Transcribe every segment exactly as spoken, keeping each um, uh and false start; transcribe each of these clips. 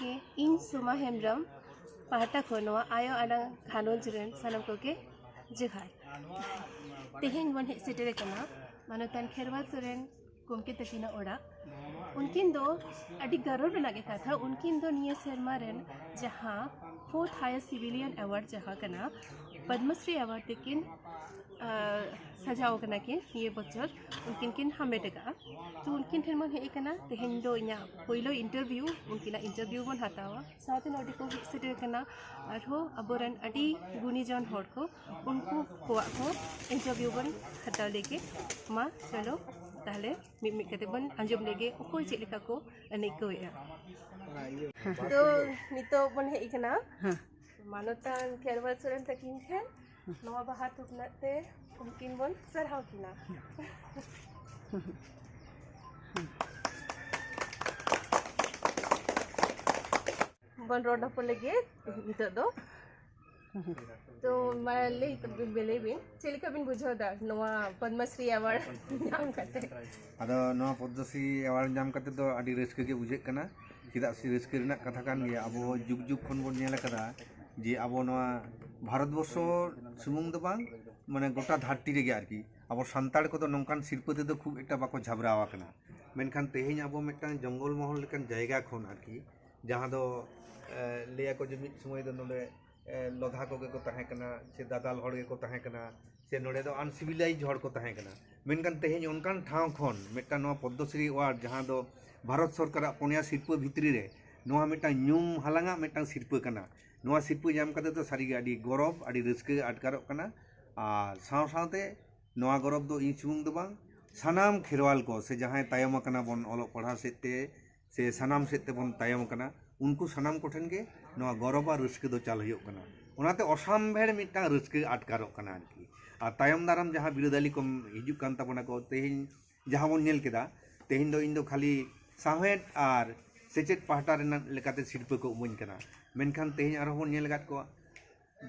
ᱜᱮ ᱤᱧ ᱥᱳᱢᱟ ᱦᱮᱢᱵᱨᱚᱢ ᱯᱟᱦᱴᱟ ᱠᱷᱚᱱ ᱱᱚᱣᱟ ᱟᱭᱳ ᱟᱲᱟᱝ ᱜᱷᱟᱨᱚᱸᱡᱽ ᱨᱮᱱ ᱥᱟᱱᱟᱢ ᱠᱚᱜᱮ ᱡᱚᱦᱟᱨ᱾ ᱛᱮᱦᱮᱧ ᱵᱚᱱ ᱦᱮᱡ ᱥᱮᱴᱮᱨ ᱟᱠᱟᱱᱟ ᱢᱟᱱᱚᱛᱟᱱ ᱠᱷᱮᱨᱣᱟᱞ ᱥᱚᱨᱮᱱ ᱜᱚᱢᱠᱮ ᱛᱟᱹᱠᱤᱱᱟᱜ ᱚᱲᱟᱜ᱾ ᱩᱱᱠᱤᱱ ᱫᱚ ᱟᱹᱰᱤ ᱜᱚᱨᱚᱵᱽ ᱨᱮᱱᱟᱜ ᱜᱮ ᱠᱟᱛᱷᱟ, ᱩᱱᱠᱤᱱ ᱫᱚ ᱱᱤᱭᱟᱹ ᱥᱮᱨᱢᱟ ᱨᱮᱱ ᱡᱟᱦᱟᱸ fourth highest civilian award ᱡᱟᱦᱟᱸ ᱠᱟᱱᱟ ᱯᱚᱫᱽᱢᱚᱥᱨᱤ award ᱛᱮᱠᱤᱱ ᱟᱨ ᱥᱟᱡᱟᱣ ᱠᱟᱱᱟ ᱠᱤᱱ ᱱᱤᱭᱟᱹ ᱵᱚᱪᱷᱚᱨ, ᱩᱱᱠᱤᱱ ᱠᱤᱱ ᱦᱟᱢᱮᱴ ᱟᱠᱟᱫᱼᱟ᱾ ᱛᱚ ᱩᱱᱠᱤᱱ ᱴᱷᱮᱱ ᱵᱚᱱ ᱦᱮᱡ ᱟᱠᱟᱱᱟ, ᱛᱮᱦᱮᱧ ᱫᱚ ᱤᱧᱟᱹᱜ ᱯᱳᱭᱞᱳ ᱤᱱᱴᱟᱨᱵᱷᱤᱭᱩ, ᱩᱱᱠᱤᱱᱟᱜ ᱤᱱᱴᱟᱨᱵᱷᱤᱭᱩ ᱵᱚᱱ ᱦᱟᱛᱟᱣᱟ᱾ ᱥᱟᱶᱛᱮ ᱱᱚᱰᱮ ᱠᱚ ᱦᱮᱡ ᱥᱮᱴᱮᱨ ᱟᱠᱟᱱᱟ ᱟᱨᱦᱚᱸ ᱟᱵᱚᱨᱮᱱ ᱟᱹᱰᱤ ᱜᱩᱱᱤᱡᱚᱱ ᱦᱚᱲ ᱠᱚ, ᱩᱱᱠᱩ ᱠᱚᱣᱟᱜ ᱦᱚᱸ ᱤᱱᱴᱟᱨᱵᱷᱤᱭᱩ ᱵᱚᱱ ᱦᱟᱛᱟᱣ ᱞᱮᱜᱮ᱾ ᱢᱟ ᱪᱚᱞᱚ ᱛᱟᱦᱞᱮ ᱢᱤᱫ ᱢᱤᱫ ᱠᱟᱛᱮ ᱵᱚᱱ ᱟᱸᱡᱚᱢ ᱞᱮᱜᱮ ᱚᱠᱚᱭ ᱪᱮᱫ ᱞᱮᱠᱟ ᱠᱚ ᱟᱹᱭᱠᱟᱹᱣᱮᱫᱼᱟ᱾ ᱛᱚ ᱱᱤᱛᱚᱜ ᱵᱚᱱ ᱦᱮᱡ ᱟᱠᱟᱱᱟ ᱢᱟᱱᱚᱛᱟᱱ ᱠᱷᱮᱨᱣᱟᱞ ᱥᱚᱨᱮᱱ ᱛᱟᱹᱠᱤᱱ ᱴᱷᱮᱱ ᱱᱚᱣᱟ ᱵᱟᱦᱟ ᱛᱷᱩᱯᱱᱟᱜ ᱛᱮ ᱩᱱᱠᱤᱱ ᱵᱚᱱ ᱥᱟᱨᱦᱟᱣ ᱠᱤᱱᱟ᱾ ᱵᱚᱱ ᱨᱚᱲ ᱨᱚᱯᱚᱲ ᱞᱮᱜᱮ ᱱᱤᱛᱚᱜ ᱫᱚ᱾ ᱛᱚ ᱢᱟ ᱞᱟᱹᱭ ᱛᱟᱵᱤᱱ, ᱞᱟᱹᱭ ᱵᱤᱱ ᱪᱮᱫ ᱞᱮᱠᱟ ᱵᱤᱱ ᱵᱩᱡᱷᱟᱹᱣ ᱮᱫᱟ ᱱᱚᱣᱟ ᱯᱚᱫᱽᱢᱚᱥᱨᱤ ᱟᱣᱟᱨᱰ ᱧᱟᱢ ᱠᱟᱛᱮ? ᱟᱫᱚ ᱱᱚᱣᱟ ᱯᱚᱫᱽᱢᱚᱥᱨᱤ ᱮᱣᱟᱨᱰ ᱧᱟᱢ ᱠᱟᱛᱮ ᱫᱚ ᱟᱹᱰᱤ ᱨᱟᱹᱥᱠᱟᱹ ᱜᱮ ᱵᱩᱡᱷᱟᱹᱜ ᱠᱟᱱᱟ᱾ ᱪᱮᱫᱟᱜ ᱥᱮ ᱨᱟᱹᱥᱠᱟᱹ ᱨᱮᱱᱟᱜ ᱠᱟᱛᱷᱟ ᱠᱟᱱ ᱜᱮᱭᱟ, ᱟᱵᱚ ᱡᱩᱜᱽ ᱡᱩᱜᱽ ᱠᱷᱚᱱ ᱵᱚᱱ ᱧᱮᱞ ᱟᱠᱟᱫᱟ ᱡᱮ ᱟᱵᱚ ᱱᱚᱣᱟ ᱵᱷᱟᱨᱚᱛᱵᱚᱨᱥᱚ ᱥᱩᱢᱩᱝ ᱫᱚ ᱵᱟᱝ, ᱢᱟᱱᱮ ᱜᱚᱴᱟ ᱫᱷᱟᱹᱨᱛᱤ ᱨᱮᱜᱮ ᱟᱨᱠᱤ ᱟᱵᱚ ᱥᱟᱱᱛᱟᱲ ᱠᱚᱫᱚ ᱱᱚᱝᱠᱟᱱ ᱥᱤᱨᱯᱟᱹ ᱛᱮᱫᱚ ᱠᱷᱩᱵ ᱮᱠᱴᱟ ᱵᱟᱠᱚ ᱡᱷᱟᱵᱽᱨᱟᱣ ᱟᱠᱟᱱᱟ᱾ ᱢᱮᱱᱠᱷᱟᱱ ᱛᱮᱦᱮᱧ ᱟᱵᱚ ᱢᱤᱫᱴᱟᱝ ᱡᱚᱝᱜᱚᱞ ᱢᱚᱦᱚᱞ ᱞᱮᱠᱟᱱ ᱡᱟᱭᱜᱟ ᱠᱷᱚᱱ ᱟᱨᱠᱤ, ᱡᱟᱦᱟᱸ ᱫᱚ ᱮ, ᱞᱟᱹᱭᱟᱠᱚ ᱡᱮ ᱢᱤᱫ ᱥᱚᱢᱚᱭ ᱫᱚ ᱱᱚᱰᱮ ᱮ, ᱞᱚᱫᱷᱟ ᱠᱚᱜᱮ ᱠᱚ ᱛᱟᱦᱮᱸ ᱠᱟᱱᱟ, ᱥᱮ ᱫᱟᱫᱟᱞ ᱦᱚᱲ ᱜᱮᱠᱚ ᱛᱟᱦᱮᱸ ᱠᱟᱱᱟ, ᱥᱮ ᱱᱚᱰᱮ ᱫᱚ ᱟᱱᱥᱤᱵᱤᱞᱟᱭᱤᱡᱽ ᱦᱚᱲ ᱠᱚ ᱛᱟᱦᱮᱸ ᱠᱟᱱᱟ᱾ ᱢᱮᱱᱠᱷᱟᱱ ᱛᱮᱦᱮᱧ ᱚᱱᱠᱟᱱ ᱴᱷᱟᱶ ᱠᱷᱚᱱ ᱢᱤᱫᱴᱟᱝ ᱱᱚᱣᱟ ᱯᱚᱫᱽᱢᱚᱥᱨᱤ ᱮᱣᱟᱨᱰ, ᱡᱟᱦᱟᱸ ᱫᱚ ᱵᱷᱟᱨᱚᱛ ᱥᱚᱨᱠᱟᱨᱟᱜ ᱯᱩᱱᱭᱟ ᱥᱤᱨᱯᱟᱹ ᱵᱷᱤᱛᱨᱤ ᱨᱮ ᱱᱚᱣᱟ ᱢᱤᱫᱴᱟᱝ ᱧᱩᱢ ᱦᱟᱞᱟᱝᱟᱜ ᱢᱤᱫᱴᱟᱝ ᱥᱤᱨᱯᱟᱹ ᱠᱟᱱᱟ, ᱱᱚᱣᱟ ᱥᱤᱨᱯᱟᱹ ᱧᱟᱢ ᱠᱟᱛᱮ ᱫᱚ ᱥᱟᱹᱨᱤᱜᱮ ᱟᱹᱰᱤ ᱜᱚᱨᱚᱵᱽ, ᱟᱹᱰᱤ ᱨᱟᱹᱥᱠᱟᱹ ᱟᱴᱠᱟᱨᱚᱜ ᱠᱟᱱᱟ᱾ ᱟᱨ ᱥᱟᱶ ᱥᱟᱶᱛᱮ ᱱᱚᱣᱟ ᱜᱚᱨᱚᱵᱽ ᱫᱚ ᱤᱧ ᱥᱩᱢᱩᱝ ᱫᱚ ᱵᱟᱝ, ᱥᱟᱱᱟᱢ ᱠᱷᱮᱨᱣᱟᱞ ᱠᱚ ᱥᱮ ᱡᱟᱦᱟᱸᱭ ᱛᱟᱭᱚᱢ ᱟᱠᱟᱱᱟ ᱵᱚᱱ ᱚᱞᱚᱜ ᱯᱟᱲᱦᱟᱣ ᱥᱮᱫ ᱛᱮ, ᱥᱮ ᱥᱟᱱᱟᱢ ᱥᱮᱫ ᱛᱮᱵᱚᱱ ᱛᱟᱭᱚᱢ ᱟᱠᱟᱱᱟ, ᱩᱱᱠᱩ ᱥᱟᱱᱟᱢ ᱠᱚᱴᱷᱮᱱ ᱜᱮ ᱱᱚᱣᱟ ᱜᱚᱨᱚᱵᱽ ᱟᱨ ᱨᱟᱹᱥᱠᱟᱹ ᱫᱚ ᱪᱟᱞ ᱦᱩᱭᱩᱜ ᱠᱟᱱᱟ᱾ ᱚᱱᱟᱛᱮ ᱚᱥᱟᱢᱵᱷᱮᱲ ᱢᱤᱫᱴᱟᱝ ᱨᱟᱹᱥᱠᱟᱹ ᱟᱴᱠᱟᱨᱚᱜ ᱠᱟᱱᱟ ᱟᱨᱠᱤ᱾ ᱟᱨ ᱛᱟᱭᱚᱢ ᱫᱟᱨᱟᱢ ᱡᱟᱦᱟᱸ ᱵᱤᱨᱟᱹᱫᱟᱹᱞᱤ ᱠᱚ ᱦᱤᱡᱩᱜ ᱠᱟᱱ ᱛᱟᱵᱚᱱᱟ ᱠᱚ, ᱛᱮᱦᱮᱧ ᱡᱟᱦᱟᱸ ᱵᱚᱱ ᱧᱮᱞ ᱠᱮᱫᱟ, ᱛᱮᱦᱮᱧ ᱫᱚ ᱤᱧ ᱫᱚ ᱠᱷᱟᱹᱞᱤ ᱥᱟᱶᱦᱮᱫ ᱟᱨ ᱥᱮᱪᱮᱫ ᱯᱟᱦᱴᱟ ᱨᱮᱱᱟᱜ ᱞᱮᱠᱟᱛᱮ ᱥᱤᱨᱯᱟᱹ ᱠᱚ ᱮᱢᱟᱹᱧ ᱠᱟᱱᱟ, ᱢᱮᱱᱠᱷᱟᱱ ᱛᱮᱦᱮᱧ ᱟᱨᱦᱚᱸ ᱵᱚᱱ ᱧᱮᱞ ᱟᱠᱟᱫ ᱠᱚᱣᱟ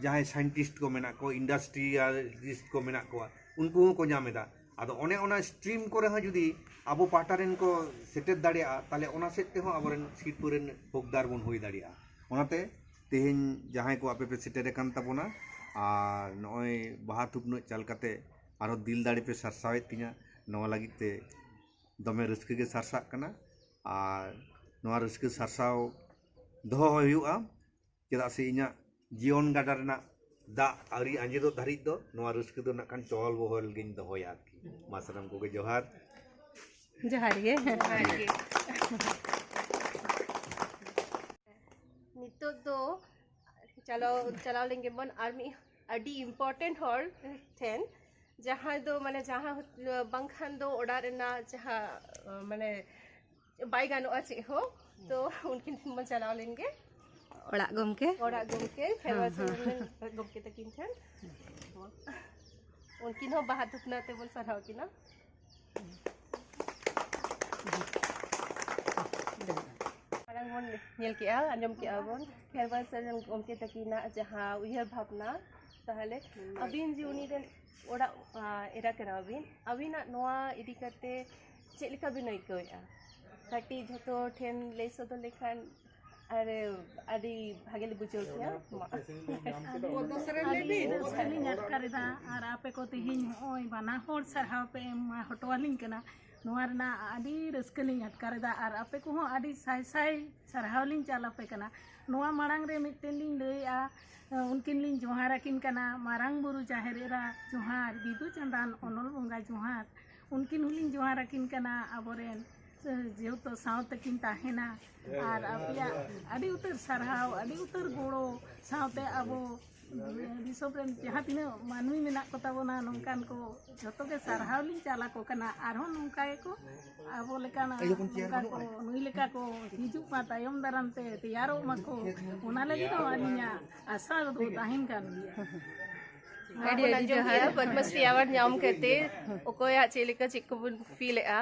ᱡᱟᱦᱟᱸᱭ ᱥᱟᱭᱮᱱᱴᱤᱥᱴ ᱠᱚ ᱢᱮᱱᱟᱜ ᱠᱚ, ᱤᱱᱰᱟᱥᱴᱨᱤᱭᱟᱞᱤᱥᱴ ᱠᱚ ᱢᱮᱱᱟᱜ ᱠᱚᱣᱟ, ᱩᱱᱠᱩ ᱦᱚᱸᱠᱚ ᱧᱟᱢ ᱮᱫᱟ᱾ ᱟᱫᱚ ᱚᱱᱮ ᱚᱱᱟ ᱥᱴᱨᱤᱢ ᱠᱚᱨᱮ ᱦᱚᱸ ᱡᱩᱫᱤ ᱟᱵᱚ ᱯᱟᱦᱴᱟ ᱨᱮᱱ ᱠᱚ ᱥᱮᱴᱮᱨ ᱫᱟᱲᱮᱭᱟᱜᱼᱟ, ᱛᱟᱦᱚᱞᱮ ᱚᱱᱟ ᱥᱮᱫ ᱛᱮᱦᱚᱸ ᱟᱵᱚᱨᱮᱱ ᱥᱤᱨᱯᱟᱹ ᱨᱮᱱ ᱦᱚᱠᱫᱟᱨ ᱵᱚᱱ ᱦᱩᱭ ᱫᱟᱲᱮᱭᱟᱜᱼᱟ᱾ ᱚᱱᱟᱛᱮ ᱛᱮᱦᱮᱧ ᱡᱟᱦᱟᱸᱭ ᱠᱚ ᱟᱯᱮ ᱯᱮ ᱥᱮᱴᱮᱨ ᱟᱠᱟᱱ ᱛᱟᱵᱚᱱᱟ ᱟᱨ ᱱᱚᱜᱼᱚᱭ ᱵᱟᱦᱟ ᱛᱷᱩᱯᱱᱟᱹᱜ ᱪᱟᱞ ᱠᱟᱛᱮ ᱟᱨᱦᱚᱸ ᱫᱤᱞ ᱫᱟᱲᱮ ᱯᱮ ᱥᱟᱨᱥᱟᱣᱮᱫ ᱛᱤᱧᱟ, ᱱᱚᱣᱟ ᱞᱟᱹᱜᱤᱫ ᱛᱮ ᱫᱚᱢᱮ ᱨᱟᱹᱥᱠᱟᱹ ᱜᱮ ᱥᱟᱨᱥᱟᱜ ᱠᱟᱱᱟ᱾ ᱟᱨ ᱱᱚᱣᱟ ᱨᱟᱹᱥᱠᱟᱹ ᱥᱟᱨᱥᱟᱣ ᱫᱚᱦᱚ ᱦᱩᱭᱩᱜᱼᱟ, ᱪᱮᱫᱟᱜ ᱥᱮ ᱤᱧᱟᱹᱜ ᱡᱤᱭᱚᱱ ᱜᱟᱰᱟ ᱨᱮᱱᱟᱜ ᱫᱟᱜ ᱟᱹᱣᱨᱤ ᱟᱸᱡᱮᱫᱚᱜ ᱫᱷᱟᱹᱨᱤᱡ ᱫᱚ ᱱᱚᱣᱟ ᱨᱟᱹᱥᱠᱟᱹ ᱫᱚ ᱱᱟᱜ ᱠᱷᱟᱱ ᱪᱚᱞ ᱵᱚᱦᱚᱞ ᱜᱤᱧ ᱫᱚᱦᱚᱭᱟ ᱟᱨᱠᱤ᱾ ᱢᱟ ᱥᱟᱱᱟᱢ ᱠᱚᱜᱮ ᱡᱚᱦᱟᱨ᱾ ᱡᱚᱦᱟᱨ ᱜᱮ᱾ ᱱᱤᱛᱚᱜ ᱫᱚ ᱪᱟᱞᱟᱣ ᱪᱟᱞᱟᱣ ᱞᱮᱱ ᱜᱮᱵᱚᱱ ᱟᱨ ᱢᱤᱫ ᱟᱹᱰᱤ ᱤᱢᱯᱚᱨᱴᱮᱱᱴ ᱦᱚᱲ ᱴᱷᱮᱱ, ᱡᱟᱦᱟᱸᱭ ᱫᱚ ᱢᱟᱱᱮ ᱡᱟᱦᱟᱸ ᱵᱟᱝᱠᱷᱟᱱ ᱫᱚ ᱚᱲᱟᱜ ᱨᱮᱱᱟᱜ ᱡᱟᱦᱟᱸ ᱢᱟᱱᱮ ᱵᱟᱭ ᱜᱟᱱᱚᱜᱼᱟ ᱪᱮᱫ ᱦᱚᱸ᱾ ᱛᱚ ᱩᱱᱠᱤᱱ ᱴᱷᱮᱱ ᱵᱚᱱ ᱪᱟᱞᱟᱣ ᱞᱮᱱ ᱜᱮ᱾ ᱚᱲᱟᱜ ᱜᱚᱢᱠᱮ᱾ ᱚᱲᱟᱜ ᱜᱚᱢᱠᱮ ᱠᱷᱮᱨᱣᱟᱞ ᱥᱚᱨᱮᱱ ᱜᱚᱢᱠᱮ ᱛᱟᱹᱠᱤᱱ ᱴᱷᱮᱱ᱾ ᱩᱱᱠᱤᱱ ᱦᱚᱸ ᱵᱟᱦᱟ ᱛᱷᱩᱯᱱᱟᱹ ᱛᱮᱵᱚᱱ ᱥᱟᱨᱦᱟᱣ ᱠᱤᱱᱟ᱾ ᱢᱟᱲᱟᱝ ᱵᱚᱱ ᱧᱮᱞ ᱠᱮᱜᱼᱟ, ᱟᱸᱡᱚᱢ ᱠᱮᱜᱼᱟ ᱵᱚᱱ ᱠᱷᱮᱨᱣᱟᱞ ᱥᱚᱨᱮᱱ ᱜᱚᱢᱠᱮ ᱛᱟᱹᱠᱤᱱᱟᱜ ᱡᱟᱦᱟᱸ ᱩᱭᱦᱟᱹᱨ ᱵᱷᱟᱵᱽᱱᱟ᱾ ᱛᱟᱦᱚᱞᱮ ᱟᱹᱵᱤᱱ ᱡᱮ ᱩᱱᱤ ᱨᱮᱱ ᱚᱲᱟᱜ ᱮᱨᱟ ᱠᱟᱱᱟ ᱵᱤᱱ, ᱟᱹᱵᱤᱱᱟᱜ ᱱᱚᱣᱟ ᱤᱫᱤ ᱠᱟᱛᱮ ᱪᱮᱫ ᱞᱮᱠᱟ ᱵᱤᱱ ᱟᱹᱭᱠᱟᱹᱣᱮᱫᱼᱟ? ᱠᱟᱹᱴᱤᱡ ᱡᱷᱚᱛᱚ ᱴᱷᱮᱱ ᱞᱟᱹᱭ ᱥᱚᱫᱚᱨ ᱞᱮᱠᱷᱟᱱ ᱟᱨ ᱟᱹᱰᱤ ᱵᱷᱟᱜᱮ ᱞᱮ ᱵᱩᱡᱷᱟᱹᱣ ᱠᱮᱭᱟ᱾ ᱟᱹᱰᱤ ᱨᱟᱹᱥᱠᱟᱹ ᱞᱤᱧ ᱟᱴᱠᱟᱨ ᱮᱫᱟ᱾ ᱟᱨ ᱟᱯᱮ ᱠᱚ ᱛᱮᱦᱮᱧ ᱦᱚᱸᱜᱼᱚᱭ ᱵᱟᱱᱟ ᱦᱚᱲ ᱥᱟᱨᱦᱟᱣ ᱯᱮ ᱮᱢ ᱦᱚᱴᱚ ᱟᱹᱞᱤᱧ ᱠᱟᱱᱟ, ᱱᱚᱣᱟ ᱨᱮᱱᱟᱜ ᱟᱹᱰᱤ ᱨᱟᱹᱥᱠᱟᱹ ᱞᱤᱧ ᱟᱴᱠᱟᱨ ᱮᱫᱟ᱾ ᱟᱨ ᱟᱯᱮ ᱠᱚᱦᱚᱸ ᱟᱹᱰᱤ ᱥᱟᱭ ᱥᱟᱭ ᱥᱟᱨᱦᱟᱣ ᱞᱤᱧ ᱪᱟᱞ ᱟᱯᱮ ᱠᱟᱱᱟ᱾ ᱱᱚᱣᱟ ᱢᱟᱲᱟᱝ ᱨᱮ ᱢᱤᱫᱴᱮᱱ ᱞᱤᱧ ᱞᱟᱹᱭᱮᱜᱼᱟ, ᱩᱱᱠᱤᱱ ᱞᱤᱧ ᱡᱚᱦᱟᱨ ᱟᱹᱠᱤᱱ ᱠᱟᱱᱟ, ᱢᱟᱨᱟᱝ ᱵᱩᱨᱩ ᱡᱟᱦᱮᱨ ᱮᱨᱟ ᱡᱚᱦᱟᱨ, ᱵᱤᱫᱩ ᱪᱟᱸᱫᱟᱱ ᱚᱱᱚᱞ ᱵᱚᱸᱜᱟ ᱡᱚᱦᱟᱨ᱾ ᱩᱱᱠᱤᱱ ᱦᱚᱸᱞᱤᱧ ᱡᱚᱦᱟᱨ ᱟᱹᱠᱤᱱ ᱠᱟᱱᱟ, ᱟᱵᱚᱨᱮᱱ ᱡᱮᱦᱮᱛᱩ ᱥᱟᱶ ᱛᱮᱠᱤᱱ ᱛᱟᱦᱮᱱᱟ᱾ ᱟᱨ ᱟᱯᱮᱭᱟᱜ ᱟᱹᱰᱤ ᱩᱛᱟᱹᱨ ᱥᱟᱨᱦᱟᱣ, ᱟᱹᱰᱤ ᱩᱛᱟᱹᱨ ᱜᱚᱲᱚ ᱥᱟᱶᱛᱮ ᱟᱵᱚ ᱫᱤᱥᱚᱢ ᱨᱮᱱ ᱡᱟᱦᱟᱸ ᱛᱤᱱᱟᱹᱜ ᱢᱟᱹᱱᱢᱤ ᱢᱮᱱᱟᱜ ᱠᱚᱛᱟ ᱵᱚᱱᱟ, ᱱᱚᱝᱠᱟᱱ ᱠᱚ ᱡᱷᱚᱛᱚ ᱜᱮ ᱥᱟᱨᱦᱟᱣ ᱞᱤᱧ ᱪᱟᱞ ᱟᱠᱚ ᱠᱟᱱᱟ᱾ ᱟᱨᱦᱚᱸ ᱱᱚᱝᱠᱟ ᱜᱮᱠᱚ ᱟᱵᱚ ᱞᱮᱠᱟᱱᱟᱜ ᱱᱚᱝᱠᱟ ᱠᱚ ᱱᱩᱭ ᱞᱮᱠᱟ ᱠᱚ ᱦᱤᱡᱩᱜ ᱢᱟ, ᱛᱟᱭᱚᱢ ᱫᱟᱨᱟᱢ ᱛᱮ ᱛᱮᱭᱟᱨᱚᱜ ᱢᱟᱠᱚ, ᱚᱱᱟ ᱞᱟᱹᱜᱤᱫ ᱦᱚᱸ ᱟᱹᱞᱤᱧᱟᱜ ᱟᱥᱟ ᱫᱚ ᱛᱟᱦᱮᱱ ᱠᱟᱱ ᱜᱮᱭᱟ᱾ ᱟᱹᱰᱤ ᱵᱚᱱ ᱟᱹᱰᱤ ᱟᱸᱡᱚᱢ ᱡᱚᱦᱟᱨ᱾ ᱠᱮᱜᱼᱟ, ᱯᱚᱫᱽᱢᱚᱥᱨᱤ ᱮᱣᱟᱨᱰ ᱧᱟᱢ ᱠᱟᱛᱮ ᱚᱠᱚᱭᱟᱜ ᱪᱮᱫ ᱞᱮᱠᱟ ᱪᱮᱫ ᱠᱚᱵᱚᱱ ᱯᱷᱤᱞ ᱮᱜᱼᱟ,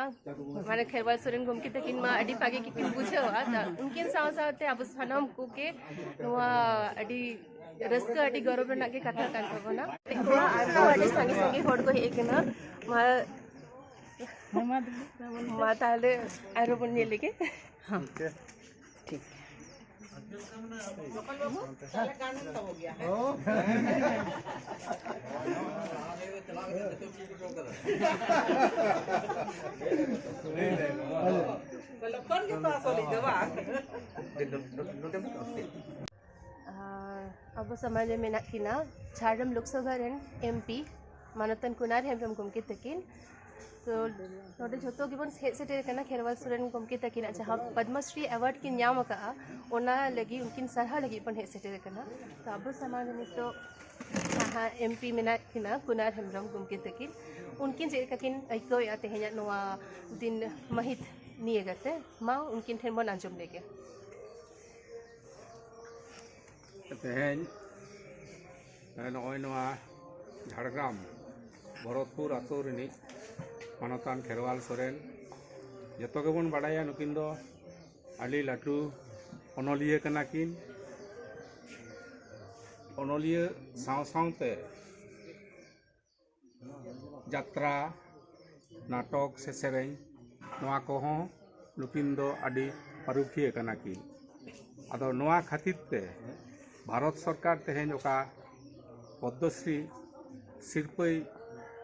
ᱢᱟᱱᱮ ᱠᱷᱮᱨᱣᱟᱞ ᱥᱚᱨᱮᱱ ᱜᱚᱢᱠᱮ ᱛᱟᱹᱠᱤᱱ ᱢᱟ ᱟᱹᱰᱤ ᱵᱷᱟᱜᱮ ᱜᱮᱠᱤᱱ ᱵᱩᱡᱷᱟᱹᱣᱟ᱾ ᱛᱟ ᱩᱱᱠᱤᱱ ᱥᱟᱶ ᱥᱟᱶᱛᱮ ᱟᱵᱚ ᱥᱟᱱᱟᱢ ᱠᱚᱜᱮ ᱱᱚᱣᱟ ᱟᱹᱰᱤ ᱨᱟᱹᱥᱠᱟᱹ, ᱟᱹᱰᱤ ᱜᱚᱨᱚᱵᱽ ᱨᱮᱱᱟᱜ ᱜᱮ ᱠᱟᱛᱷᱟ ᱠᱟᱱ ᱛᱟᱵᱚᱱᱟ᱾ ᱟᱨᱦᱚᱸ ᱟᱹᱰᱤ ᱥᱟᱸᱜᱮ ᱥᱟᱸᱜᱮ ᱦᱚᱲ ᱠᱚ ᱦᱮᱡ ᱟᱠᱟᱱᱟ᱾ ᱢᱟ, ᱢᱟ ᱛᱟᱦᱞᱮ ᱟᱨᱦᱚᱸ ᱵᱚᱱ ᱧᱮᱞ ᱞᱮᱜᱮ᱾ ᱦᱚᱸ᱾ ᱴᱷᱤᱠ᱾ ᱟᱨ ᱟᱵᱚ ᱥᱚᱢᱟᱡᱽ ᱨᱮ ᱢᱮᱱᱟᱜ ᱠᱤᱱᱟ ᱡᱷᱟᱲᱜᱨᱟᱢ ᱞᱳᱠᱥᱚᱵᱷᱟ ᱨᱮᱱ ᱮᱢ ᱯᱤ ᱢᱟᱱᱚᱛᱟᱱ ᱠᱩᱱᱟᱨ ᱦᱮᱢᱵᱨᱚᱢ ᱜᱚᱢᱠᱮ ᱛᱟᱹᱠᱤᱱ᱾ ᱛᱚ ᱱᱚᱰᱮ ᱡᱷᱚᱛᱚ ᱜᱮᱵᱚᱱ ᱦᱮᱡ ᱥᱮᱴᱮᱨ ᱟᱠᱟᱱᱟ ᱠᱷᱮᱨᱣᱟᱞ ᱥᱚᱨᱮᱱ ᱜᱚᱢᱠᱮ ᱛᱟᱹᱠᱤᱱᱟᱜ ᱡᱟᱦᱟᱸ ᱯᱚᱫᱢᱚᱥᱨᱤ ᱮᱣᱟᱨᱰ ᱠᱤᱱ ᱧᱟᱢ ᱟᱠᱟᱫᱼᱟ, ᱚᱱᱟ ᱞᱟᱹᱜᱤᱫ ᱩᱱᱠᱤᱱ ᱥᱟᱨᱦᱟᱣ ᱞᱟᱹᱜᱤᱫ ᱵᱚᱱ ᱦᱮᱡ ᱥᱮᱴᱮᱨ ᱟᱠᱟᱱᱟ᱾ ᱛᱚ ᱟᱵᱚ ᱥᱚᱢᱟᱡᱽ ᱨᱮ ᱱᱤᱛᱚᱜ ᱡᱟᱦᱟᱸ ᱮᱢ ᱯᱤ ᱢᱮᱱᱟᱜ ᱠᱤᱱᱟ ᱠᱩᱱᱟᱨ ᱦᱮᱢᱵᱨᱚᱢ ᱜᱚᱢᱠᱮ ᱛᱟᱹᱠᱤᱱ, ᱩᱱᱠᱤᱱ ᱪᱮᱫ ᱞᱮᱠᱟ ᱠᱤᱱ ᱟᱹᱭᱠᱟᱹᱣᱮᱫᱼᱟ ᱛᱮᱦᱮᱧᱟᱜ ᱱᱚᱣᱟ ᱫᱤᱱ ᱢᱟᱹᱦᱤᱛ ᱱᱤᱭᱟᱹ ᱠᱟᱛᱮ? ᱢᱟ ᱩᱱᱠᱤᱱ ᱴᱷᱮᱱ ᱵᱚᱱ ᱟᱸᱡᱚᱢ ᱞᱮᱜᱮ᱾ ᱛᱮᱦᱮᱧ ᱱᱚᱜᱼᱚᱭ ᱱᱚᱣᱟ ᱡᱷᱟᱲᱜᱨᱟᱢ ᱵᱷᱚᱨᱚᱛᱯᱩᱨ ᱟᱛᱳ ᱨᱤᱱᱤᱡ ᱢᱟᱱᱚᱛᱟᱱ ᱠᱷᱮᱨᱣᱟᱞ ᱥᱚᱨᱮᱱ, ᱡᱚᱛᱚ ᱜᱮᱵᱚᱱ ᱵᱟᱰᱟᱭᱟ ᱱᱩᱠᱤᱱ ᱫᱚ ᱟᱹᱰᱤ ᱞᱟᱹᱴᱩ ᱚᱱᱚᱞᱤᱭᱟᱹ ᱠᱟᱱᱟ ᱠᱤᱱ᱾ ᱚᱱᱚᱞᱤᱭᱟᱹ ᱥᱟᱶ ᱥᱟᱶᱛᱮ ᱡᱟᱛᱨᱟ, ᱱᱟᱴᱚᱠ ᱥᱮ ᱥᱮᱨᱮᱧ, ᱱᱚᱣᱟ ᱠᱚᱦᱚᱸ ᱱᱩᱠᱤᱱ ᱫᱚ ᱟᱹᱰᱤ ᱯᱟᱹᱨᱩᱠᱷᱤᱭᱟᱹ ᱠᱟᱱᱟ ᱠᱤᱱ᱾ ᱟᱫᱚ ᱱᱚᱣᱟ ᱠᱷᱟᱹᱛᱤᱨ ᱛᱮ ᱵᱷᱟᱨᱚᱛ ᱥᱚᱨᱠᱟᱨ ᱛᱮᱦᱮᱧ ᱚᱠᱟ ᱯᱚᱫᱽᱢᱚᱥᱨᱤ ᱥᱤᱨᱯᱟᱹᱭ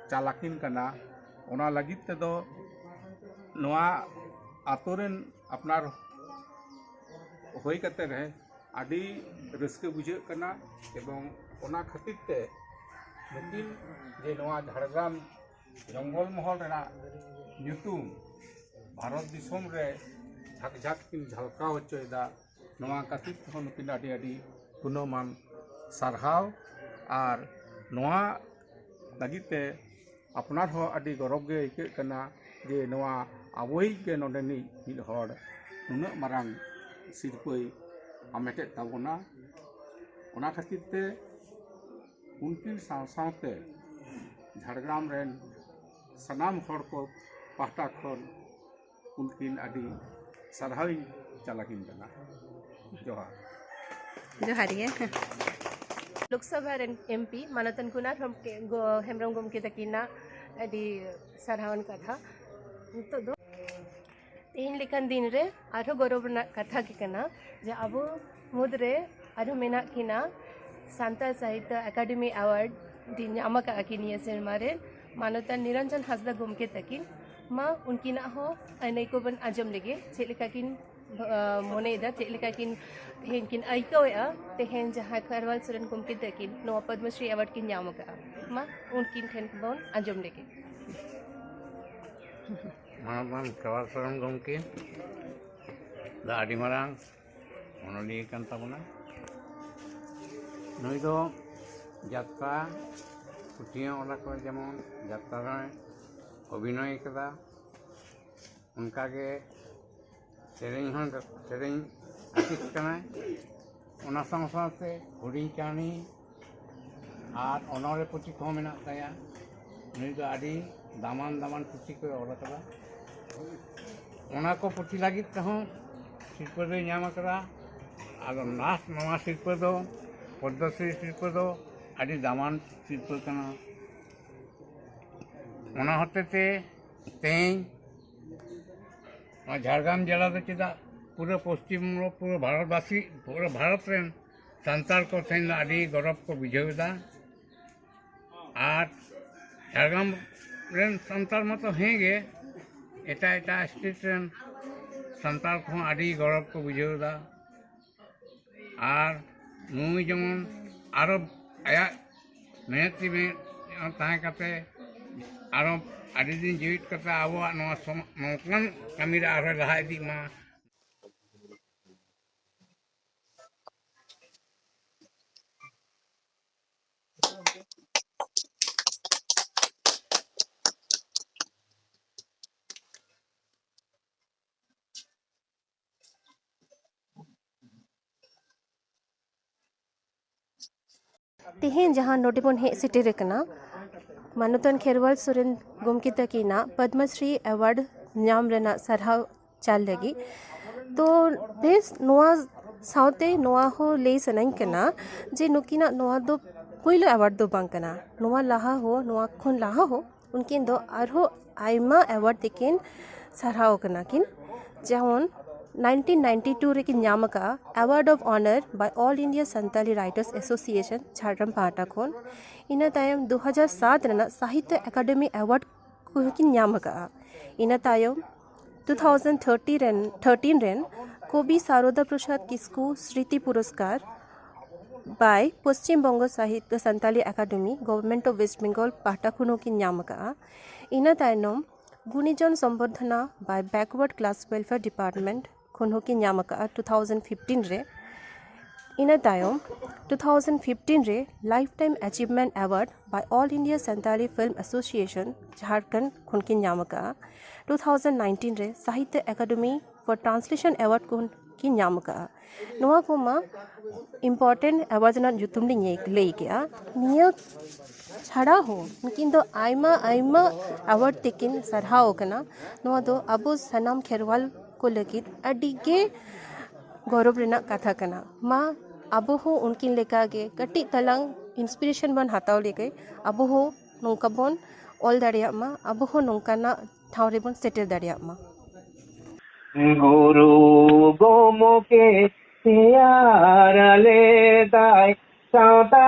ᱪᱟᱞ ᱟᱹᱠᱤᱱ ᱠᱟᱱᱟ, ᱚᱱᱟ ᱞᱟᱹᱜᱤᱫ ᱛᱮᱫᱚ ᱱᱚᱣᱟ ᱟᱛᱳ ᱨᱮᱱ ᱟᱯᱱᱟᱨ ᱦᱩᱭ ᱠᱟᱛᱮ ᱨᱮ ᱟᱹᱰᱤ ᱨᱟᱹᱥᱠᱟᱹ ᱵᱩᱡᱷᱟᱹᱜ ᱠᱟᱱᱟ᱾ ᱮᱵᱚᱝ ᱚᱱᱟ ᱠᱷᱟᱹᱛᱤᱨ ᱛᱮ ᱱᱩᱠᱤᱱ ᱡᱮ ᱱᱚᱣᱟ ᱡᱷᱟᱲᱜᱨᱟᱢ ᱡᱚᱝᱜᱚᱞ ᱢᱚᱦᱚᱞ ᱨᱮᱱᱟᱜ ᱧᱩᱛᱩᱢ ᱵᱷᱟᱨᱚᱛ ᱫᱤᱥᱚᱢ ᱨᱮ ᱡᱷᱟᱠ ᱡᱷᱟᱠ ᱠᱤᱱ ᱡᱷᱟᱞᱠᱟᱣ ᱦᱚᱪᱚᱭᱮᱫᱟ, ᱱᱚᱣᱟ ᱠᱷᱟᱹᱛᱤᱨ ᱛᱮᱦᱚᱸ ᱱᱩᱠᱤᱱ ᱟᱹᱰᱤ ᱟᱹᱰᱤ ᱜᱩᱱᱟᱹᱢᱟᱱ ᱥᱟᱨᱦᱟᱣ᱾ ᱟᱨ ᱱᱚᱣᱟ ᱞᱟᱹᱜᱤᱫ ᱛᱮ ᱟᱯᱱᱟᱨ ᱦᱚᱸ ᱟᱹᱰᱤ ᱜᱚᱨᱚᱵᱽ ᱜᱮ ᱟᱹᱭᱠᱟᱹᱜ ᱠᱟᱱᱟ ᱡᱮ ᱱᱚᱣᱟ ᱟᱵᱚᱭᱤᱡ ᱜᱮ ᱱᱚᱰᱮᱱᱤᱡ ᱢᱤᱫ ᱦᱚᱲ ᱱᱩᱱᱟᱹᱜ ᱢᱟᱨᱟᱝ ᱥᱤᱨᱯᱟᱹᱭ ᱦᱟᱢᱮᱴᱮᱫ ᱛᱟᱵᱚᱱᱟ᱾ ᱚᱱᱟ ᱠᱷᱟᱹᱛᱤᱨ ᱛᱮ ᱩᱱᱠᱤᱱ ᱥᱟᱶ ᱥᱟᱶᱛᱮ ᱡᱷᱟᱲᱜᱨᱟᱢ ᱨᱮᱱ ᱥᱟᱱᱟᱢ ᱦᱚᱲ ᱠᱚ ᱯᱟᱦᱴᱟ ᱠᱷᱚᱱ ᱩᱱᱠᱤᱱ ᱟᱹᱰᱤ ᱥᱟᱨᱦᱟᱣᱤᱧ ᱪᱟᱞ ᱟᱹᱠᱤᱱ ᱠᱟᱱᱟ᱾ ᱡᱚᱦᱟᱨ᱾ ᱡᱚᱦᱟᱨ ᱜᱮ᱾ ᱞᱳᱠᱥᱚᱵᱷᱟ ᱨᱮᱱ ᱮᱢ ᱯᱤ ᱢᱟᱱᱚᱛᱟᱱ ᱠᱩᱱᱟᱨ ᱦᱚᱢ-, ᱜᱚ-, ᱦᱮᱢᱵᱨᱚᱢ ᱜᱚᱢᱠᱮ ᱛᱟᱹᱠᱤᱱᱟᱜ ᱟᱹᱰᱤ ᱥᱟᱨᱦᱟᱣᱟᱱ ᱠᱟᱛᱷᱟ᱾ ᱱᱤᱛᱚᱜ ᱫᱚ ᱛᱮᱦᱮᱧ ᱞᱮᱠᱟᱱ ᱫᱤᱱ ᱨᱮ ᱟᱨᱦᱚᱸ ᱜᱚᱨᱚᱵᱽ ᱨᱮᱱᱟᱜ ᱠᱟᱛᱷᱟ ᱜᱮ ᱠᱟᱱᱟ ᱡᱮ ᱟᱵᱚ ᱢᱩᱫᱽᱨᱮ ᱟᱨᱦᱚᱸ ᱢᱮᱱᱟᱜ ᱠᱤᱱᱟ ᱥᱟᱱᱛᱟᱲ ᱥᱟᱦᱤᱛᱭᱚ ᱮᱠᱟᱰᱮᱢᱤ ᱮᱣᱟᱨᱰ ᱧᱟᱢ ᱟᱠᱟᱫ ᱠᱤᱱ ᱱᱤᱭᱟᱹ ᱥᱮᱨᱢᱟ ᱨᱮ ᱢᱟᱱᱚᱛᱟᱱ ᱱᱤᱨᱚᱧᱡᱚᱱ ᱦᱟᱸᱥᱫᱟ ᱜᱚᱢᱠᱮ ᱛᱟᱹᱠᱤᱱ᱾ ᱢᱟ ᱩᱱᱠᱤᱱᱟᱜ ᱦᱚᱸ ᱟᱹᱱᱟᱹᱭ ᱠᱚᱵᱚᱱ ᱟᱸᱡᱚᱢ ᱞᱮᱜᱮ, ᱪᱮᱫ ᱞᱮᱠᱟ ᱠᱤᱱ ᱵᱷ-, ᱟᱸ, ᱢᱚᱱᱮᱭᱮᱫᱟ, ᱪᱮᱫ ᱞᱮᱠᱟ ᱠᱤᱱ ᱛᱮᱦᱮᱧ ᱠᱤᱱ ᱟᱹᱭᱠᱟᱹᱣᱮᱫᱼᱟ᱾ ᱛᱮᱦᱮᱧ ᱡᱟᱦᱟᱸ ᱠᱷᱮᱨᱣᱟᱞ ᱥᱚᱨᱮᱱ ᱜᱚᱢᱠᱮ ᱛᱟᱹᱠᱤᱱ ᱱᱚᱣᱟ ᱯᱚᱫᱽᱢᱚᱥᱨᱤ ᱮᱣᱟᱨᱰ ᱠᱤᱱ ᱧᱟᱢ ᱟᱠᱟᱫᱼᱟ, ᱢᱟ ᱩᱱᱠᱤᱱ ᱴᱷᱮᱱ ᱵᱚᱱ ᱟᱸᱡᱚᱢ ᱞᱮᱜᱮ᱾ ᱢᱟᱱᱚᱛᱟᱱ ᱠᱷᱮᱨᱣᱟᱞ ᱥᱚᱨᱮᱱ ᱜᱚᱢᱠᱮ ᱫᱚ ᱟᱹᱰᱤ ᱢᱟᱨᱟᱝ ᱚᱱᱚᱞᱤᱭᱟᱹ ᱠᱟᱱ ᱛᱟᱵᱚᱱᱟ᱾ ᱱᱩᱭ ᱫᱚ ᱡᱟᱛᱨᱟ ᱯᱩᱛᱷᱤ ᱦᱚᱸ ᱚᱞ ᱟᱠᱟᱫ, ᱡᱮᱢᱚᱱ ᱡᱟᱛᱨᱟ ᱨᱮ ᱚᱵᱷᱤᱱᱚᱭ ᱠᱟᱫᱟ, ᱚᱱᱠᱟᱜᱮ ᱥᱮᱨᱮᱧ ᱦᱚᱸ, ᱥᱮᱨᱮᱧ ᱟᱨᱴᱤᱥᱴ ᱠᱟᱱᱟᱭ᱾ ᱚᱱᱟ ᱥᱟᱶ ᱥᱟᱶᱛᱮ ᱦᱩᱰᱤᱧ ᱠᱟᱹᱦᱱᱤ ᱟᱨ ᱚᱱᱚᱬᱦᱮ ᱯᱩᱛᱷᱤ ᱠᱚᱦᱚᱸ ᱢᱮᱱᱟᱜ ᱛᱟᱭᱟ᱾ ᱱᱩᱭ ᱫᱚ ᱟᱹᱰᱤ ᱫᱟᱢᱟᱱ ᱫᱟᱢᱟᱱ ᱯᱩᱛᱷᱤ ᱠᱚᱭ ᱚᱞ ᱟᱠᱟᱫᱟ᱾ ᱚᱱᱟ ᱠᱚ ᱯᱩᱛᱷᱤ ᱞᱟᱹᱜᱤᱫ ᱛᱮᱦᱚᱸ ᱥᱤᱨᱯᱟᱹ ᱫᱚᱭ ᱧᱟᱢ ᱟᱠᱟᱫᱟ᱾ ᱟᱫᱚ ᱱᱟᱥ ᱱᱚᱣᱟ ᱥᱤᱨᱯᱟᱹ ᱫᱚ, ᱯᱚᱫᱽᱢᱚᱥᱨᱤ ᱥᱤᱨᱯᱟᱹ ᱫᱚ ᱟᱹᱰᱤ ᱫᱟᱢᱟᱱ ᱥᱤᱨᱯᱟᱹ ᱠᱟᱱᱟ᱾ ᱚᱱᱟ ᱦᱚᱛᱮ ᱛᱮ ᱛᱮᱦᱮᱧ ᱱᱚᱣᱟ ᱡᱷᱟᱲᱜᱨᱟᱢ ᱡᱮᱞᱟ ᱫᱚ ᱪᱮᱫᱟᱜ ᱯᱩᱨᱟᱹ ᱯᱚᱥᱪᱤᱢ ᱵᱚᱝᱜᱚ, ᱯᱩᱨᱟᱹ ᱵᱷᱟᱨᱚᱛᱵᱟᱥᱤ, ᱯᱩᱨᱟᱹ ᱵᱷᱟᱨᱚᱛ ᱨᱮᱱ ᱥᱟᱱᱛᱟᱲ ᱠᱚ ᱴᱷᱮᱱ ᱫᱚ ᱟᱹᱰᱤ ᱜᱚᱨᱚᱵᱽ ᱠᱚ ᱵᱩᱡᱷᱟᱹᱣ ᱮᱫᱟ᱾ ᱟᱨ ᱡᱷᱟᱲᱜᱨᱟᱢ ᱨᱮᱱ ᱥᱟᱱᱛᱟᱲ ᱢᱟᱛᱚ ᱦᱮᱸ ᱜᱮ, ᱮᱴᱟᱜ ᱮᱴᱟᱜ ᱥᱴᱮᱴ ᱨᱮᱱ ᱥᱟᱱᱛᱟᱲ ᱠᱚᱦᱚᱸ ᱟᱹᱰᱤ ᱜᱚᱨᱚᱵᱽ ᱠᱚ ᱵᱩᱡᱷᱟᱹᱣ ᱮᱫᱟ᱾ ᱟᱨ ᱱᱩᱭ ᱡᱮᱢᱚᱱ ᱟᱨᱚ ᱟᱭᱟᱜ ᱢᱮᱦᱱᱚᱛᱤ ᱢᱮᱦᱱᱚᱛ ᱛᱟᱦᱮᱸ ᱠᱟᱛᱮ ᱟᱨᱚ ᱟᱹᱰᱤ ᱫᱤᱱ ᱡᱤᱣᱤᱫ ᱠᱟᱛᱮ ᱟᱵᱚᱣᱟᱜ ᱱᱚᱣᱟ ᱥᱚᱢ-, ᱱᱚᱝᱠᱟᱱ ᱠᱟᱹᱢᱤ ᱨᱮ ᱟᱨᱦᱚᱸ ᱞᱟᱦᱟ ᱤᱫᱤᱜ ᱢᱟ᱾ ᱛᱮᱦᱮᱧ ᱡᱟᱦᱟᱸ ᱱᱚᱰᱮ ᱵᱚᱱ ᱦᱮᱡ ᱥᱮᱴᱮᱨ ᱟᱠᱟᱱᱟ, ᱢᱟᱱᱚᱛᱟᱱ ᱠᱷᱮᱨᱣᱟᱞ ᱥᱚᱨᱮᱱ ᱜᱚᱢᱠᱮ ᱛᱟᱹᱠᱤᱱᱟᱜ ᱯᱚᱫᱽᱢᱚᱥᱨᱤ ᱮᱣᱟᱨᱰ ᱧᱟᱢ ᱨᱮᱱᱟᱜ ᱥᱟᱨᱦᱟᱣ ᱪᱟᱞ ᱞᱟᱹᱜᱤᱫ᱾ ᱛᱚ ᱵᱮᱥ, ᱱᱚᱣᱟ ᱥᱟᱶᱛᱮ ᱱᱚᱣᱟ ᱦᱚᱸ ᱞᱟᱹᱭ ᱥᱟᱱᱟᱧ ᱠᱟᱱᱟ ᱡᱮ ᱱᱩᱠᱤᱱᱟᱜ ᱱᱚᱣᱟ ᱫᱚ ᱯᱩᱭᱞᱩ ᱮᱣᱟᱨᱰ ᱫᱚ ᱵᱟᱝ ᱠᱟᱱᱟ᱾ ᱱᱚᱣᱟ ᱞᱟᱦᱟ ᱦᱚᱸ, ᱱᱚᱣᱟ ᱠᱷᱚᱱ ᱞᱟᱦᱟ ᱦᱚᱸ ᱩᱱᱠᱤᱱ ᱫᱚ ᱟᱨᱦᱚᱸ ᱟᱭᱢᱟ ᱮᱣᱟᱨᱰ ᱛᱮᱠᱤᱱ ᱥᱟᱨᱦᱟᱣ ᱠᱟᱱᱟ ᱠᱤᱱ᱾ ᱡᱮᱢᱚᱱ nineteen ninety two ᱨᱮᱠᱤᱱ ᱧᱟᱢ ᱟᱠᱟᱫᱼᱟ Award of Honour by All India Santali Writers Association Jhargram ᱯᱟᱦᱴᱟ ᱠᱷᱚᱱ᱾ ᱤᱱᱟᱹ ᱛᱟᱭᱚᱢ ᱫᱩ ᱦᱟᱡᱟᱨ ᱥᱟᱛ ᱨᱮᱱᱟᱜ ᱥᱟᱦᱤᱛᱛᱚ ᱮᱠᱟᱰᱮᱢᱤ ᱮᱣᱟᱨᱰ ᱠᱚᱦᱚᱸ ᱠᱤᱱ ᱧᱟᱢ ᱟᱠᱟᱫᱼᱟ᱾ ᱤᱱᱟᱹ ᱛᱟᱭᱚᱢ ᱴᱩ ᱛᱷᱟᱣᱡᱮᱱᱰ ᱛᱷᱟᱨᱴᱤ ᱨᱮᱱ ᱛᱷᱟᱨᱴᱤᱱ ᱨᱮᱱ ᱠᱚᱵᱤ Sarada Prasad Kisku Smriti Puraskar by Paschim Banga Sahitya Santali academy, Government of West Bengal ᱯᱟᱦᱴᱟ ᱠᱷᱚᱱ ᱦᱚᱸᱠᱤᱱ ᱧᱟᱢ ᱟᱠᱟᱫᱼᱟ᱾ ᱤᱱᱟᱹ ᱛᱟᱭᱱᱚᱢ ᱜᱩᱱᱤᱡᱚᱱ ᱥᱚᱢᱵᱚᱨᱫᱷᱚᱱᱟ by Backward Class Welfare Department ᱠᱷᱚᱱ ᱦᱚᱸᱠᱤᱱ ᱧᱟᱢ ᱟᱠᱟᱫᱼᱟ ᱴᱩ ᱛᱷᱟᱣᱡᱮᱱᱰ ᱯᱷᱤᱯᱴᱤᱱ ᱨᱮ᱾ ᱤᱱᱟᱹ ᱛᱟᱭᱚᱢ ᱴᱩ ᱛᱷᱟᱣᱡᱮᱱᱰ ᱯᱷᱤᱯᱴᱤᱱ ᱨᱮ Lifetime Achievement Award by All India Santali Film Association Jharkhand ᱠᱷᱚᱱ ᱠᱤᱱ ᱧᱟᱢ ᱟᱠᱟᱫᱼᱟ᱾ ᱴᱩ ᱛᱷᱟᱣᱡᱮᱱᱰ ᱱᱟᱭᱤᱱᱴᱤᱱ ᱨᱮ Sahitya Academy for Translation Award ᱠᱷᱚᱱ ᱠᱤᱱ ᱧᱟᱢ ᱟᱠᱟᱫᱼᱟ᱾ ᱱᱚᱣᱟ ᱠᱚᱢᱟ important award ᱨᱮᱱᱟᱜ ᱧᱩᱛᱩᱢ ᱞᱤᱧ ᱞᱟᱹᱭ ᱠᱮᱜᱼᱟ᱾ ᱱᱤᱭᱟᱹ ᱪᱷᱟᱲᱟ ᱦᱚᱸ ᱩᱱᱠᱤᱱ ᱫᱚ ᱟᱭᱢᱟ ᱟᱭᱢᱟ ᱮᱣᱟᱨᱰ ᱛᱮᱠᱤᱱ ᱥᱟᱨᱦᱟᱣ ᱟᱠᱟᱱᱟ᱾ ᱱᱚᱣᱟ ᱫᱚ ᱟᱵᱚ ᱥᱟᱱᱟᱢ ᱠᱷᱮᱨᱣᱟᱞ ᱠᱚ ᱞᱟᱹᱜᱤᱫ ᱟᱹᱰᱤ ᱜᱮ ᱜᱚᱨᱚᱵᱽ ᱨᱮᱱᱟᱜ ᱠᱟᱛᱷᱟ ᱠᱟᱱᱟ᱾ ᱢᱟ ᱟᱵᱚ ᱦᱚᱸ ᱩᱱᱠᱤᱱ ᱞᱮᱠᱟ ᱜᱮ ᱠᱟᱹᱴᱤᱡ ᱛᱟᱞᱟᱝ ᱤᱱᱥᱯᱤᱨᱮᱥᱚᱱ ᱵᱚᱱ ᱦᱟᱛᱟᱣ ᱞᱮᱠᱷᱟᱱ ᱟᱵᱚ ᱦᱚᱸ ᱱᱚᱝᱠᱟ ᱵᱚᱱ ᱚᱞ ᱫᱟᱲᱮᱭᱟᱜ ᱢᱟ, ᱟᱵᱚ ᱦᱚᱸ ᱱᱚᱝᱠᱟᱱᱟᱜ ᱴᱷᱟᱶ ᱨᱮᱵᱚᱱ ᱥᱮᱴᱮᱨ ᱫᱟᱲᱮᱭᱟᱜ ᱢᱟ᱾ ᱜᱩᱨᱩ ᱜᱚᱢᱠᱮ ᱛᱮᱭᱟᱨ ᱞᱮᱫᱟᱭ ᱥᱟᱶᱛᱟ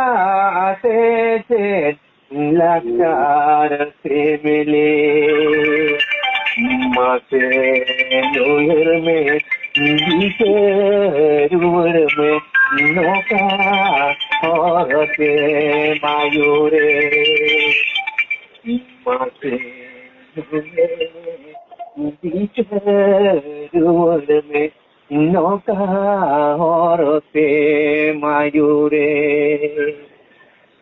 ᱥᱮᱪᱮᱫ ᱞᱟᱠᱪᱟᱨ ᱥᱮᱢᱞᱮᱫ᱾ ᱢᱟᱥᱮ ᱩᱭᱦᱟᱹᱨ ᱢᱮ, ᱫᱤᱥᱟᱹ ᱨᱩᱣᱟᱹᱲ ᱢᱮ, ᱱᱚᱝᱠᱟ ᱦᱚᱨ ᱛᱮ ᱢᱟᱭᱩᱨᱮ᱾ ᱢᱟᱥᱮ ᱫᱤᱥᱟᱹ ᱨᱩᱣᱟᱹᱲ ᱢᱮ, ᱱᱚᱝᱠᱟ ᱦᱚᱨ ᱛᱮ ᱢᱟᱭᱩᱨᱮ᱾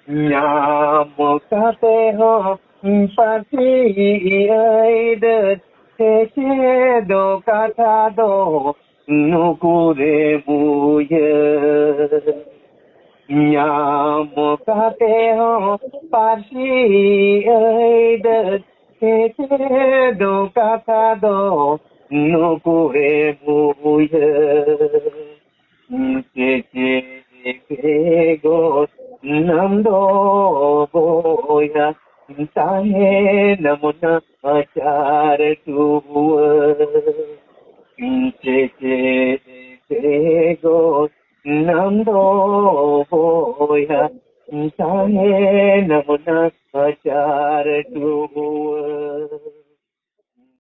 ᱧᱟᱢ ᱠᱟᱛᱮ ᱦᱚᱸ ᱯᱟᱹᱥᱤ ᱟᱹᱭᱫᱟᱹᱨ, ᱥᱮᱪᱮᱫ ᱠᱟᱛᱷᱟ ᱫᱚ ᱱᱩᱠᱩᱨᱮ ᱵᱩᱡᱷᱟᱹᱣ᱾ ᱧᱟᱢ ᱠᱟᱛᱮ ᱦᱚᱸ ᱯᱟᱹᱥᱤ ᱟᱹᱭᱫᱟᱹᱨ, ᱥᱮᱪᱮᱫ ᱠᱟᱛᱷᱟ ᱫᱚ ᱱᱩᱠᱩᱨᱮ ᱵᱩᱡᱷᱟᱹᱣ᱾ ᱜᱚᱫ ᱱᱟᱢ ᱫᱚ ᱵᱚᱭᱦᱟ, ᱛᱟᱦᱮᱱᱟᱢ ᱱᱟᱪᱟᱨ ᱴᱩᱣᱟᱹᱨ᱾ ᱪᱮᱪᱮᱫ ᱜᱚᱫ ᱱᱟᱢ ᱫᱚ